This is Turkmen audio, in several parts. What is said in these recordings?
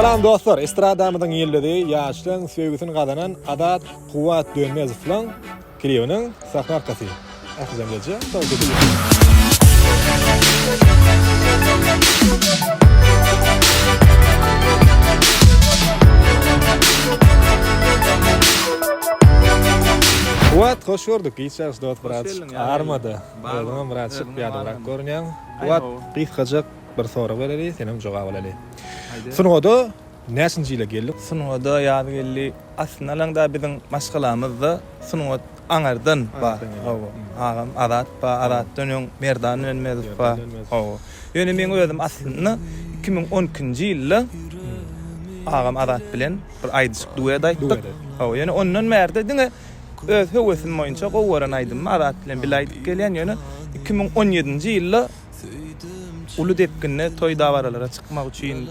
Salam dostlar, estradamyzyň ýyldyzy, ýaşlaryň söýgüsini gazanan Azat Kuwwat Dönmezowlaň klibiniň sahna arkasy. Ählijem gije towşa edilýär. Kuwwat hoş gördük. Giç ýagşy dost birazjyk armady. Özüňem birazjyk ýadawrak görünýäň. Kuwwat gysgajak bir sorag bereli, senem jogap alaly. Sungada näçinji ýyla geldik? Sungada Ýazgeldi aslynda alaňda biziň maşgalamyzda sungat aňardan bar. Hawa. Agam Azat bar, Azatdan öň Merdan Dönmezow bar. Hawa. Ýöne meň özüm aslynda 2012-nji ýylda agam Azat bilen bir aýdyşyk duet aýtdyk. Hawa, ýöne ondan bärde diňe öz höwesim boýunça gowy gören aýdymymy Azat bilen bile aýdyp gelýän. Ýöne 2017-nji ýylda uly depginde toý-dabaralara çykmak üçin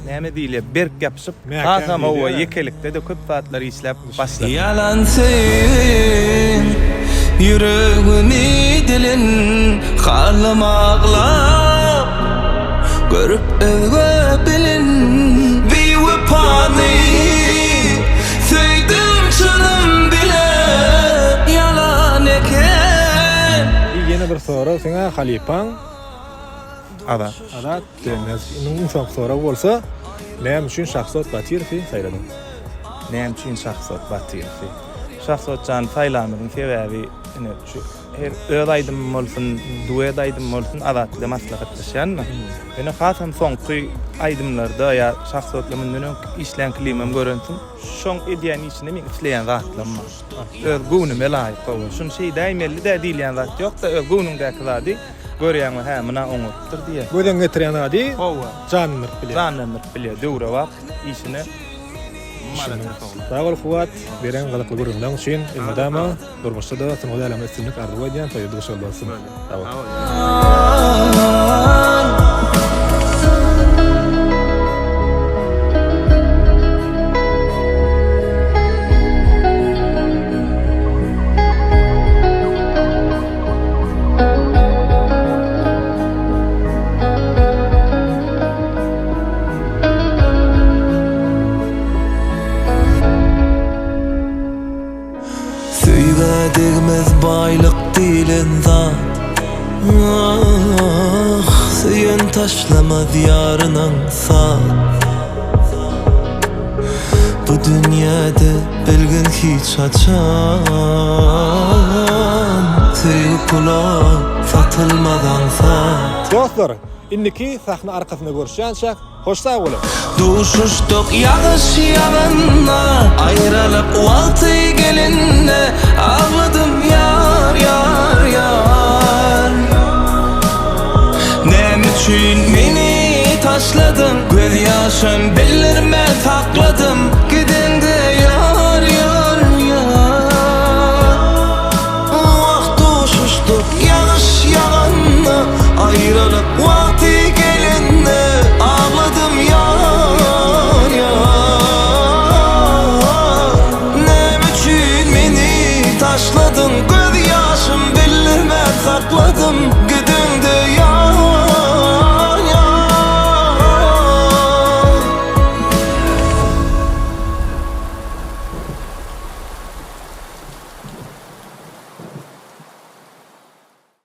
näme diýilýär, berk ýapyşyp, hasam hawa, ýekelikde-de köp zatlar işläp başladym. Ýalan söýgiň ýüregimi dilen Halym aglap görüp özge bilen Biwepany söýdüm çynym bile Ýalan eken. Ýene bir sorag seňa halypaň Azat. Azat Dönmez. Indi iň soňky sorag bolsa, näme üçin Şahzod Batyrowy saýladyň? Näme üçin Şahzod Batyrowy? Şahzod jany saýlamyzyň sebäbi ine şu her öz aýdymym bolsun, duet aýdym bolsun Azat bilen maslahatlaşýan-da. Ýöne hasam soňky aýdymlarda ýa Şahzod bilen mundan öňki işlän klibimem görensiň. Şoň edýän işinde meň isleýän zatlarym bar. Öz göwnüme laýyk gowy. Şuny şeýdäýmeli-dä diýilýän zat ýok-da, öz göwnüňdäki zady görýäň we hä, muna oňarypdyr diýýäň. Göz öňüňe getirýän zady Hawa. janlandyryp bilýär. Janlandyryp bilýär. Döwrebap işine malades oglan. Sag bol Kuwwat, beren gyzykly gürrüňleň üçin. Elmydama durmuşda-da, sungat äleminde üstünlik arzuw edýän. Toýda duşuşyk bolsun. Sag bol. Söýgä degmez baýlyk diýlen zat Ah, söýen taşlamaz ýaryn aňsat Bu dünýäde bilgin hiç haçan Söýgi pula satylmaz aňsat. Dostlar, indiki sahna arkasynda görüşýänçäk, Hoş sag boluň! Duşuşdyk ýagyş ýaganda, aýralyk wagty.